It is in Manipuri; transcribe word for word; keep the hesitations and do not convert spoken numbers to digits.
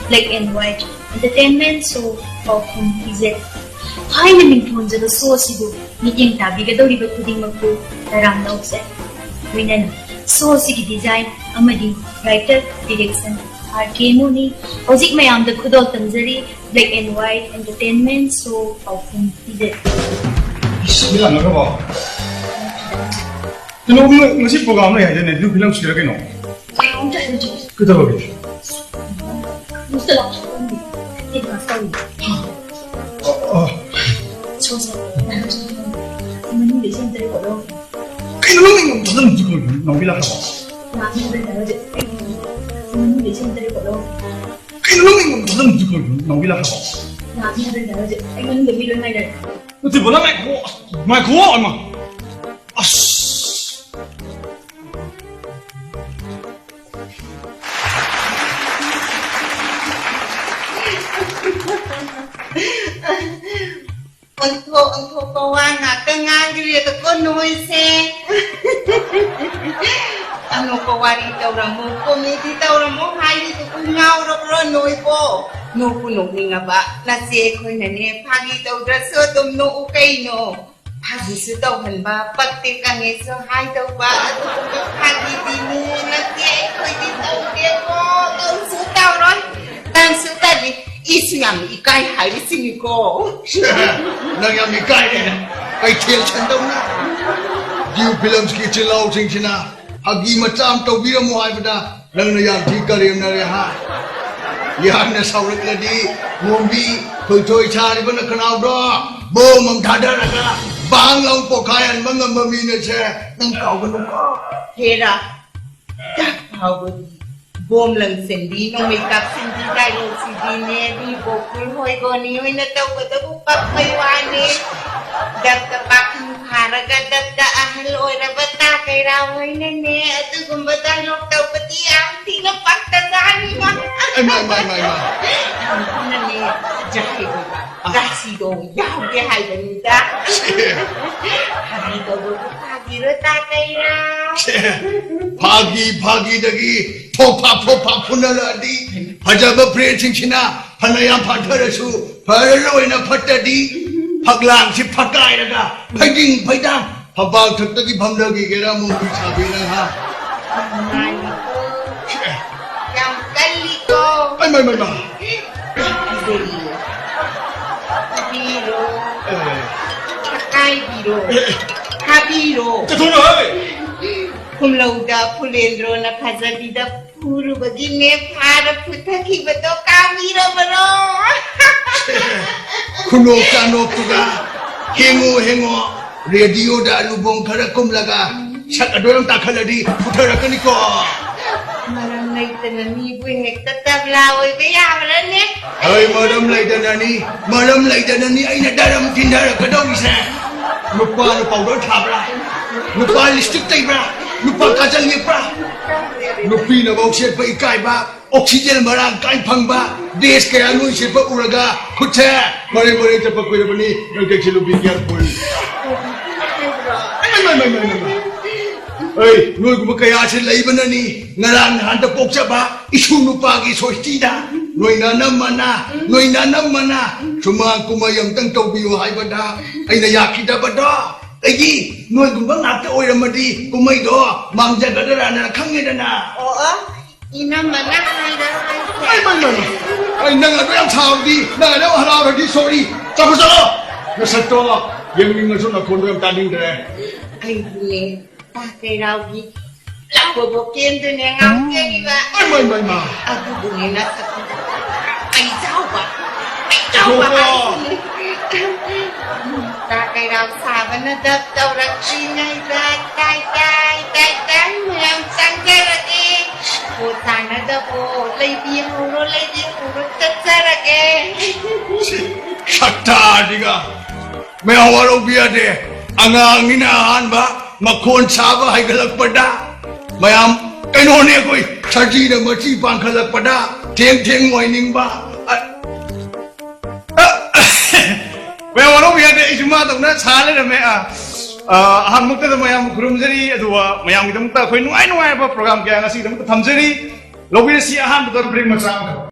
Black and White Entertainment Show ꯄꯥꯎꯈꯨꯝ ꯄꯤꯖꯔꯤ꯫ ꯍꯥꯏꯅ ꯃꯤꯡꯊꯣꯟꯖꯕ ꯁꯣ ꯑꯁꯤꯕꯨ ꯃꯤꯠꯌꯦꯡ ꯇꯥꯕꯤꯒꯗꯧꯔꯤꯕ ꯈꯨꯗꯤꯡꯃꯛꯄꯨ ꯇꯔꯥꯝꯅ ꯑꯣꯛꯆꯔꯤ꯫ ꯂꯣꯏꯅꯅ ꯁꯣ ꯑꯁꯤꯒꯤ ꯗꯤꯖꯥꯏꯟ ꯑꯃꯗꯤ ꯔꯥꯏꯇꯔ ꯗꯤꯔꯦꯛꯁꯟ ꯑꯥꯔ ꯀꯦ ꯃꯣꯅꯤ꯫ ꯍꯧꯖꯤꯛ ꯃꯌꯥꯝꯗ ꯈꯨꯗꯣꯜ ꯇꯝꯖꯔꯤ꯫ Black and White Entertainment Show ꯄꯥꯎꯈꯨꯝ ꯄꯤꯖꯔꯤ꯫ ꯏꯁ, ꯃꯤ ꯂꯥꯛꯅꯈ꯭ꯔꯕꯣ? ꯀꯩꯅꯣ, ꯉ-, ꯉꯁꯤ ꯄ꯭ꯔꯣꯒ꯭ꯔꯥꯝ ꯂꯩ ꯍꯥꯏꯗꯥꯏꯅꯦ? ꯕ꯭ꯂꯨ ꯐꯤꯂꯝ ꯁꯤꯔ ꯀꯩꯅꯣ? ꯀꯩꯗꯧꯔꯒꯦ? ꯑ, ꯑ꯫ ꯀꯩꯅꯣ ꯅꯪ ꯑꯩꯉꯣꯟꯗ ꯊꯥꯖꯟꯕꯁꯨ ꯀꯩꯅꯣ? ꯅꯥꯎꯕꯤ ꯂꯥꯛꯈ꯭ꯔꯕꯣ? ꯀꯩꯅꯣ ꯅꯪ ꯑꯩꯉꯣꯟꯗ ꯊꯥꯖꯟꯕꯁꯨ ꯀꯩꯅꯣ? ꯅꯥꯎꯕꯤ ꯂꯥꯛꯈ꯭ꯔꯕꯣ? ꯅꯠꯇꯦꯕ, ꯅꯪ ꯉꯥꯏꯈꯣ, ꯉꯥꯏꯈꯣ, ꯑꯃ꯫ ꯑꯁ꯫ ꯑꯣꯟꯊꯣꯛ ꯑꯣꯟꯊꯣꯛꯄ ꯋꯥ ꯉꯥꯛꯇ ꯉꯥꯡꯈ꯭ꯔꯦꯗꯀꯣ ꯅꯣꯏꯁꯦ꯫ ꯑꯅꯣꯛꯄ ꯋꯥꯔꯤ ꯇꯧꯔꯝꯃꯣ, ꯀꯣꯃꯦꯗꯤ ꯇꯧꯔꯝꯃꯣ ꯍꯥꯏꯔꯤꯗꯨꯕꯨ ꯉꯥꯎꯔꯕ꯭ꯔꯣ ꯅꯣꯏꯕꯣ? ꯅꯣꯛꯄꯨ ꯅꯣꯛꯅꯤꯡꯉꯕ ꯅꯆꯦ ꯑꯩꯈꯣꯏꯅꯅꯦ, ꯐꯥꯒꯤ ꯇꯧꯗ꯭ꯔꯁꯨ ꯑꯗꯨꯝ ꯅꯣꯛꯎ ꯀꯩꯅꯣ꯫ ꯐꯥꯒꯤꯁꯨ ꯇꯧꯍꯟꯕ, ꯄꯛꯇꯦ ꯀꯪꯉꯦꯁꯨ ꯍꯥꯏꯗꯧꯕ, ꯑꯗꯨꯒꯨꯝꯕ ꯐꯥꯒꯤꯗꯤꯅꯦ ꯅꯆꯦ ꯑꯩꯈꯣꯏꯗꯤ ꯇꯧꯗꯦꯀꯣ꯫ ꯇꯧꯁꯨ ꯇꯧꯔꯣꯏ, ꯇꯟꯁꯨ ꯇꯜꯂꯤ꯫ ꯏꯁꯨ ꯌꯥꯝꯅ ꯏꯀꯥꯏ ꯍꯥꯏꯔꯤꯁꯤꯅꯤꯀꯣ꯫ ꯅꯪ ꯌꯥꯝ ꯏꯀꯥꯏꯔꯦ, ꯀꯩꯊꯦꯜ ꯁꯟꯗꯧꯅ꯫ ꯕ꯭ꯂꯨ ꯐꯤꯂꯝꯁꯀꯤ ꯏꯆꯤꯜ ꯏꯅꯥꯎꯁꯤꯡꯁꯤꯅ ꯐꯥꯒꯤ ꯃꯆꯥ ꯑꯃ ꯇꯧꯕꯤꯔꯝꯃꯣ ꯍꯥꯏꯕꯗ ꯅꯪꯅ ꯌꯥꯝ ꯊꯤ ꯀꯔꯦꯝꯅꯔꯦ ꯍꯥ꯫ ꯌꯥꯝꯅ ꯁꯥꯎꯔꯛꯂꯗꯤ ꯃꯣꯝꯕꯤ ꯈꯣꯏꯊꯣꯏ ꯁꯥꯔꯤꯕ ꯅꯈꯅꯥꯎꯗꯣ ꯕꯣꯝ ꯑꯃ ꯊꯥꯗꯔꯒ ꯕꯥꯡ ꯂꯥꯎ ꯄꯣꯈꯥꯏꯍꯟꯕ ꯉꯝꯕ ꯃꯤꯅꯦꯁꯦ ꯅꯪ ꯀꯥꯎꯒꯅꯨꯀꯣ꯫ ꯍꯦꯔꯥ, ꯗꯛ ꯐꯥꯎꯕꯗꯤ ꯕꯣꯝ ꯂꯪꯁꯤꯟꯕꯤ, ꯅꯣꯡꯃꯩ ꯀꯥꯞꯁꯤꯟꯕꯤ ꯗꯥꯏꯂꯣꯛꯁꯤꯗꯤꯅꯦ ꯃꯤ ꯒꯣꯀꯨꯜ ꯍꯣꯏ ꯒꯣꯅꯤ ꯍꯣꯏꯅ ꯇꯧꯕꯗꯕꯨ ꯄꯛꯄꯩ ꯋꯥꯅꯤ꯫ ꯗꯛꯇ ꯄꯥꯈꯪ ꯐꯥꯔꯒ ꯗꯛꯇ ꯑꯍꯜ ꯑꯣꯏꯔꯕ ꯇꯥ ꯀꯩꯔꯥ ꯍꯣꯏꯅꯅꯦ ꯑꯗꯨꯒꯨꯝꯕ ꯗꯥꯏꯂꯣꯛ ꯇꯧꯕꯗꯤ ꯌꯥꯝ ꯊꯤꯅ ꯄꯛꯇꯖꯥꯠꯅꯤꯉꯣ꯫ ꯏꯃꯥ, ꯏꯃꯥ, ꯏꯃꯥ, ꯏꯃꯥ꯫ ꯌꯥꯝ ꯊꯤꯅꯅꯦ ꯖꯍꯥꯏꯗꯣ, ꯔꯥꯁꯤꯗꯣ ꯌꯥꯎꯗꯦ ꯍꯥꯏꯕꯅꯤꯗ꯫ ꯐꯥꯒꯤ ꯇꯧꯕꯕꯨ ꯐꯥꯒꯤꯔꯣ ꯇꯥ ꯀꯩꯔꯥ? ꯐꯥꯒꯤ ꯐꯥꯒꯤꯗꯒꯤ ꯐꯣꯛ ꯐꯥꯛ ꯐꯣꯛ ꯐꯥꯛ ꯐꯨꯅꯔꯛꯑꯗꯤ, ꯐꯖꯕ ꯐ꯭ꯔꯦꯟꯁꯤꯡꯁꯤꯅ ꯐꯅ ꯌꯥꯝ ꯐꯥꯊꯔꯁꯨ ꯐꯔꯔꯣꯏꯅ ꯐꯠꯇꯗꯤ, ꯐꯛꯂꯥꯡꯁꯤ ꯐꯛꯀꯥꯏꯔꯒ ꯐꯩꯗꯤꯡ ꯐꯩꯗꯥꯡ ꯐꯝꯄꯥꯛ ꯊꯛꯇꯒꯤ ꯐꯝꯊꯈꯤꯒꯦꯔꯥ, ꯃꯣꯡꯀꯨ ꯁꯥꯕꯤ ꯅꯪ, ꯍꯥ? ꯌꯥꯝ ꯀꯜꯂꯤꯀꯣ꯫ ꯑꯩ ꯃꯥꯏ ꯃꯥꯏ ꯃꯥ꯫ ꯐꯨꯕꯤꯔꯣ꯫ ꯑꯦ꯫ ꯐꯛꯀꯥꯏꯕꯤꯔꯣ꯫ ꯑꯦ꯫ ꯐꯥꯕꯤꯔꯣ꯫ ꯆꯠꯊꯣꯛꯑꯣ ꯍꯥꯏ꯫ ꯈꯨꯝꯂꯧꯗ ꯐꯨꯂꯦꯟꯗ꯭ꯔꯣꯅ ꯐꯖꯕꯤꯗ ꯐꯨꯔꯨꯕꯒꯤꯅꯦ ꯐꯥꯔ ꯐꯨꯊꯈꯤꯕꯗꯣ ꯀꯥꯎꯕꯤꯔꯕꯔꯣ? ꯈꯨꯅꯣꯛ ꯆꯥꯅꯣꯛꯇꯨꯒ ꯍꯦꯡꯉꯣ ꯍꯦꯡꯉꯣ, ꯔꯦꯗꯤꯑꯣꯗ ꯑꯂꯨꯕꯣꯡ ꯈꯔ ꯀꯨꯝꯂꯒ ꯁꯛ ꯑꯗꯣ ꯌꯥꯝ ꯇꯥꯈꯠꯂꯗꯤ ꯐꯨꯊꯔꯛꯀꯅꯤꯀꯣ꯫ ꯃꯔꯝ ꯂꯩꯇꯅ ꯃꯤꯕꯨ ꯍꯦꯛꯇ ꯇꯕ꯭ꯂꯥ ꯑꯣꯏꯕ ꯌꯥꯕ꯭ꯔꯅꯦ? ꯍꯣꯏ, ꯃꯔꯝ ꯂꯩꯗꯅꯅꯤ, ꯃꯔꯝ ꯂꯩꯗꯅꯅꯤ ꯑꯩꯅ ꯗꯔꯝ ꯊꯤꯟꯊꯔꯛꯀꯗꯧꯔꯤꯁꯦ꯫ ꯅꯨꯄꯥꯅ ꯄꯥꯎꯗꯔ ꯊꯥꯕ꯭ꯔꯥ? ꯅꯨꯄꯥ ꯂꯤꯞꯁꯇꯤꯛ ꯇꯩꯕ꯭ꯔꯥ? ꯅꯨꯄꯥ ꯀꯥꯖꯜ ꯌꯦꯛꯄ꯭ꯔꯥ? ꯅꯨꯄꯤꯅꯐꯧ ꯁꯦꯠꯄ ꯏꯀꯥꯏꯕ, ꯑꯣꯛꯁꯤꯖꯦꯟ ꯃꯔꯥꯡ ꯀꯥꯏ ꯐꯪꯕ, ꯗ꯭ꯔꯦꯁ ꯀꯌꯥ ꯅꯣꯏ ꯁꯦꯠꯄ ꯎꯔꯒ ꯈꯨꯠꯁꯦ ꯃꯔꯩ ꯃꯔꯩ ꯆꯠꯄ ꯀꯨꯏꯔꯕꯅꯤ꯫ ꯅꯪ ꯀꯩꯁꯤꯜꯂꯨ, ꯕꯤ ꯀꯤꯌꯔꯐꯨꯜ꯫ ꯑꯩ, ꯃꯥꯏ, ꯃꯥꯏ, ꯃꯥꯏ, ꯃꯥꯏ, ꯃꯥꯏ꯫ ꯑꯩ, ꯅꯣꯏꯒꯨꯝꯕ ꯀꯌꯥꯁꯤ ꯂꯩꯕꯅꯅꯤ ꯉꯔꯥꯡ ꯅꯍꯥꯟꯗ ꯄꯣꯛꯆꯕ ꯏꯁꯨ ꯅꯨꯄꯥꯒꯤ ꯁꯣꯏꯇꯤꯗ ꯅꯣꯏꯅ ꯑꯅꯝꯕꯅ, ꯅꯣꯏꯅ ꯑꯅꯝꯕꯅ ꯁꯨꯃꯥꯡ ꯀꯨꯝꯍꯩ ꯑꯝꯇꯪ ꯇꯧꯕꯤꯌꯨ ꯍꯥꯏꯕꯗ ꯑꯩꯅ ꯌꯥꯈꯤꯗꯕꯗꯣ꯫ ꯑꯩꯒꯤ ꯅꯣꯏꯒꯨꯝꯕ ꯉꯥꯛꯇ ꯑꯣꯏꯔꯝꯃꯗꯤ ꯀꯨꯝꯍꯩꯗꯣ ꯃꯥꯡꯖꯒꯗ꯭ꯔꯥꯅ ꯈꯪꯉꯦꯗꯅ꯫ ꯑꯣ, ꯑꯣ, ꯏꯅꯝꯃꯅ ꯍꯥꯏꯔ ꯍꯥꯏꯁꯦ꯫ ꯑꯩ, ꯃꯥꯏ, ꯃꯥꯏ, ꯃꯥꯏ꯫ ꯑꯩ ꯅꯪ ꯑꯗꯨ ꯌꯥꯝ ꯁꯥꯎꯔꯗꯤ, ꯅꯪ ꯑꯗꯨ ꯌꯥꯝ ꯍꯔꯥꯎꯔꯗꯤ, ꯁꯣꯔꯤ꯫ ꯆꯠꯈ꯭ꯔꯣ, ꯆꯠꯂꯣ꯫ ꯅꯁꯛꯇꯣ ꯌꯦꯡꯅꯤꯡꯉꯁꯨ ꯅꯈꯣꯟꯗꯣ ꯌꯥꯝ ꯇꯥꯅꯤꯡꯗ꯭ꯔꯦ꯫ ꯑꯩꯗꯤꯅꯦ, ꯇꯥ ꯀꯩꯔꯥꯎꯒꯤ ꯂꯥꯎꯕ ꯚꯣꯀꯦꯜꯗꯨꯅꯦ ꯉꯥꯎꯖꯔꯤꯕ꯫ ꯑꯩ, ꯃꯥꯏ, ꯃꯥꯏ, ꯃꯥꯏ꯫ ꯑꯗꯨꯕꯨꯅꯦ ꯅꯁꯛꯇꯨ ꯑꯩ ꯆꯥꯎꯕ, ꯑꯩ ꯆꯥꯎꯕ ꯑꯣꯍꯣ꯫ ꯍꯥꯏꯁꯤꯅꯦ꯫ ꯇꯥ ꯀꯩꯔꯥꯎ ꯁꯥꯕꯅ ꯗꯞ ꯇꯧꯔꯛꯇ꯭ꯔꯤꯉꯩꯗ ꯇꯥꯏ, ꯇꯥꯏ, ꯇꯥꯏ, ꯇꯥꯏ ꯃꯌꯥꯝ ꯆꯪꯖꯔꯒꯦ꯫ ꯄꯣꯠ ꯆꯥꯅꯗꯕꯣ, ꯂꯩꯕꯤꯍꯧꯔꯣ, ꯂꯩꯕꯤꯍꯧꯔꯣ, ꯆꯠꯆꯔꯒꯦ꯫ ꯁꯤ ꯁꯛꯇꯥꯗꯤꯒ꯫ ꯃꯌꯥꯝ ꯋꯥꯔꯧꯕ ꯌꯥꯗꯦ꯫ ꯑꯉꯥꯡꯅꯤꯅ ꯑꯍꯥꯟꯕ ꯃꯈꯣꯟ ꯁꯥꯕ ꯍꯩꯒꯠꯂꯛꯄꯗ ꯃꯌꯥꯝ ꯀꯩꯅꯣꯅꯦ ꯑꯩꯈꯣꯏ ꯁꯖꯤꯅ ꯃꯆꯤ ꯄꯥꯟꯈꯠꯂꯛꯄꯗ ꯊꯦꯡ ꯊꯦꯡ ꯋꯥꯏꯅꯤꯡꯕ꯫ ꯑ-, ꯑ-, ꯃꯌꯥꯝ ꯋꯥꯔꯧꯕ ꯌꯥꯗꯦ꯫ ꯑꯩꯁꯨ ꯃꯥꯗꯧꯅ ꯁꯥ ꯂꯩꯔꯝꯃꯦ꯫ ꯑ꯫ ꯑ, ꯑꯍꯥꯟꯕꯃꯛꯇꯗ ꯃꯌꯥꯝ ꯈꯨꯔꯨꯝꯖꯔꯤ, ꯑꯗꯨꯒ ꯃꯌꯥꯝꯒꯤꯗꯃꯛꯇ ꯑꯩꯈꯣꯏ ꯅꯨꯡꯉꯥꯏ ꯅꯨꯡꯉꯥꯏꯔꯕ program ꯀꯌꯥ ꯉꯁꯤꯒꯤꯗꯃꯛꯇ ꯊꯝꯖꯔꯤ꯫ ꯂꯧꯕꯤꯔꯁꯤ ꯑꯍꯥꯟꯕꯗ break ꯃꯆꯥ ꯑꯃꯈꯛ꯫